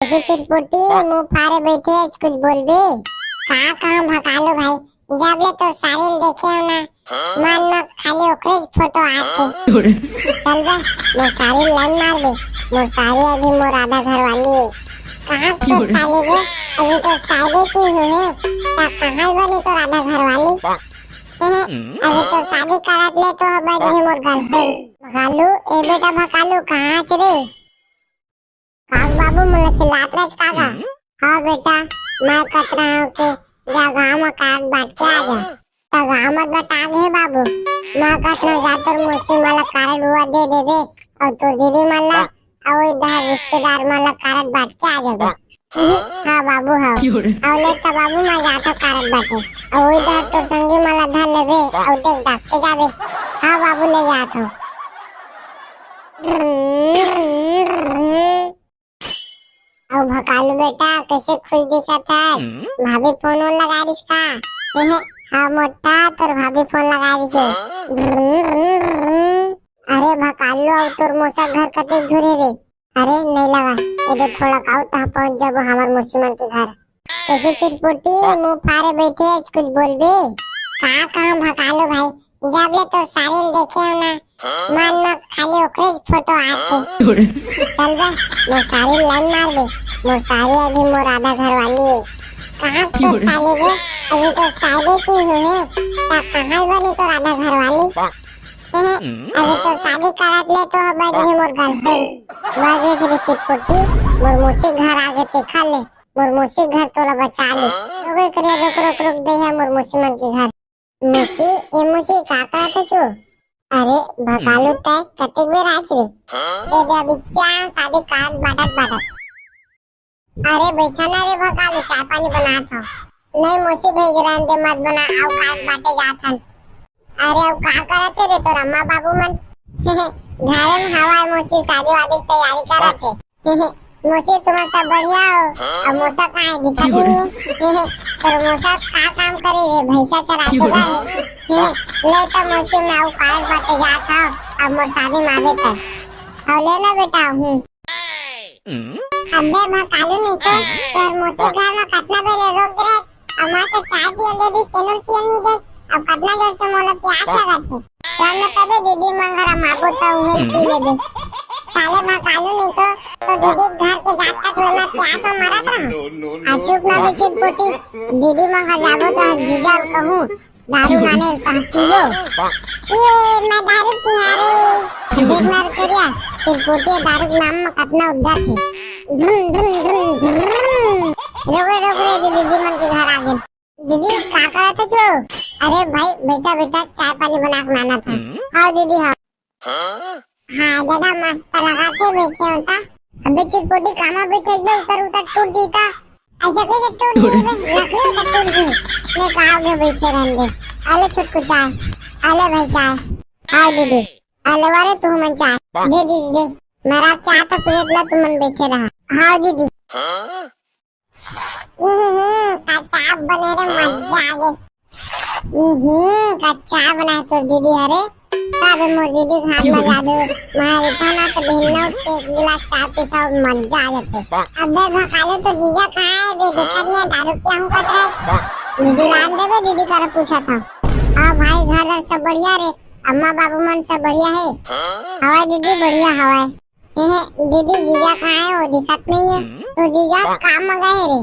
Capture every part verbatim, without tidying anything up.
ऐसे चिरपुटी मुंह फारे बैठे, कुछ बोलबे? का कहां भकालू भाई, जब ले तो सारी ल देखे हो ना, मन में खाली ओकरे फोटो आथे। चल बे, मोर सारी लाइन मार दे, मोर सारी अभी मोर आधा घर वाली है। कहां तो साली बे, अभी तो शादी ही हुई है, ता कहां बनी तो आधा घर वाली? अभी तो शादी करत ले तो बन गई मोर गर्लफ्रेंड। भकालू, ए बेटा भकालू, कहां च रे? काग बाबू, मोला चिल्लात रहस का गा? हम्म। हां बेटा, मैं कत रहा हूं के जा गांव में कारड बांट के आ जा। त गांव में बटा गे बाबू, मैं कत रहा जा तोर मौसी मन ला कारड उवा दे देबे, अउ तोर दीदी मन ला, अउ इधर रिश्तेदार मन ला कारड बांट के आ जाबे। हम्म, हां बाबू, हां। अउ ले त बाबू, मैं जात हूं कारड बांटे, अउ इधर तोर संगी मन ला धर लेबे, अउ देख दाख के जाबे। हां बाबू, ले जात हूं। अउ भकालू बेटा, कैसे खुश दिखत है? हम्म? भाभी फोन वोन लगा रहिस का? हां मोटा, तोर भाभी फोन लगा रहिस हे। अरे भकालू, अउ तोर मौसा घर कते दूर हे रे? अरे नहीं लगा, ये दे थोड़ा काऊ तहां पहुंच जाबो हमर मौसी मन के घर। कैसे चिरपुटी मुंह फारे बैठे, कुछ बोलबे? का कहां भकालू भाई, जब ले तो सारी ल देखे हो ना, मन में खाली ओकरे फोटो आथे। चल बे, मोर सारी लाइन मार दे, मोर सारी अभी मोर आधा घर वाली है। कहां तो साली बे, अभी तो शादी ही हुई है, ता कहां बनी तो आधा घर वाली? अभी तो शादी करत ले तो बन गई मोर गर्लफ्रेंड। बस ये चिरपुटी, मोर मौसी घर आगे देखा ले, मोर मौसी घर तोला बचा ले। रुक, रुक, रुक, रुक, रुक, दे है मोर मौसी मन के घर। मौसी, ए मौसी, का करत हस? अरे भकालू, तैं कतेक बेर आच रे? ए दे अभी चाय शादी कारड बांटत बांटत। अरे बैठा ना रे भकालू, चाय पानी बनात हंव। नहीं मौसी, भई गे रहन दे, मत बना, अउ कारड बांटे जात हन। अरे अउ का करत हे रे तोर अम्मा बाबू मन? घर में हवा है मौसी, शादी वादी की तैयारी करत हे। मौसी, तुमन सब बढ़िया हो? अउ मौसा कहां हे, दिखत नहीं है। तोर मौसा का काम करे रे, भैंसा चराए तो गए हे। ले तो मौसी, मैं अउ कारड बांटे जात हंव, अब मोर शादी में आबे कर। अउ ले ना बेटा, हूं। अबे भकालू नहीं तो, तोर मौसी घर में कतना बेर ले रोक गे रहे, अउ मैं तो चाय पिए दे दिस, तेनो पिए नहीं दे। अब कतना जोर से मोला प्यास लगत हे। चल न तबे दीदी मन घर हम आबो त उहे पी लेबे। साले भकालू नहीं तो, तो दीदी घर के जात तक ले मैं प्यास में मरत रहूं। आ चुप ना बे चिरपुटी, दीदी मन घर जाबो त जीजा ल कहूं, दारू लाने ल कहा पीबो। ये मैं दारू पिया रे, देख ना रे करिया, चिरपुटी दारू के नाम में कतना उद्दत हे। ढुन, ढुन, ढुन, ढुन। रोक रे, रोक रे, दीदी मन के घर आ गे। दीदी, का करत हस? अरे भाई, बेटा, बेटा, चाय पानी बना के लाना था। हम्म? हाव दीदी, हाव। हाँ? हाँ दादा, मस्त लगा के बैठे होता। अबे चिरपुटी, कामा बैठे एकदम उतर उतर टूट जीता। ऐसे कैसे टूट जी बे? लकड़ी का टूट जी। मैं कहा के बैठे रहन दे। आले छुटकू चाय। आले भाई चाय। हाव दीदी। आले वाले तू मन चाय। दे दीदी दे। मेरा क्या था प्लेट ला, तुमन बैठे रहा। हाव दीदी। हम्म, का चाप बने रे, मजा आ गे। हम्म, का चाप बनाए तोर दीदी हरे। तब मोर दीदी घाट में जादू, मैं इतना तो बिहन्ना के एक गिलास चाय पीता हूँ, मजा आ जाते। अबे भकाले तो जीजा कहाँ है बे, देखा नहीं है, दारू पिया हूँ कत रहे। दीदी लान देबे, दीदी कर पूछा था। और भाई घर सब बढ़िया रे, अम्मा बाबू मन सब बढ़िया है? हवाई दीदी बढ़िया हवाई। हे, हे, दीदी, जीजा कहाँ है? वो दिखत नहीं है। हम्म? तो जीजा काम में गए रे।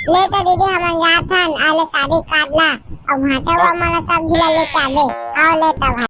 ले तो दीदी, हमन जात हन, आले शादी कार्ड ला, अउ भांचा हुआ मन ला सब झूला लेके आबे। आओ ले तो भाई।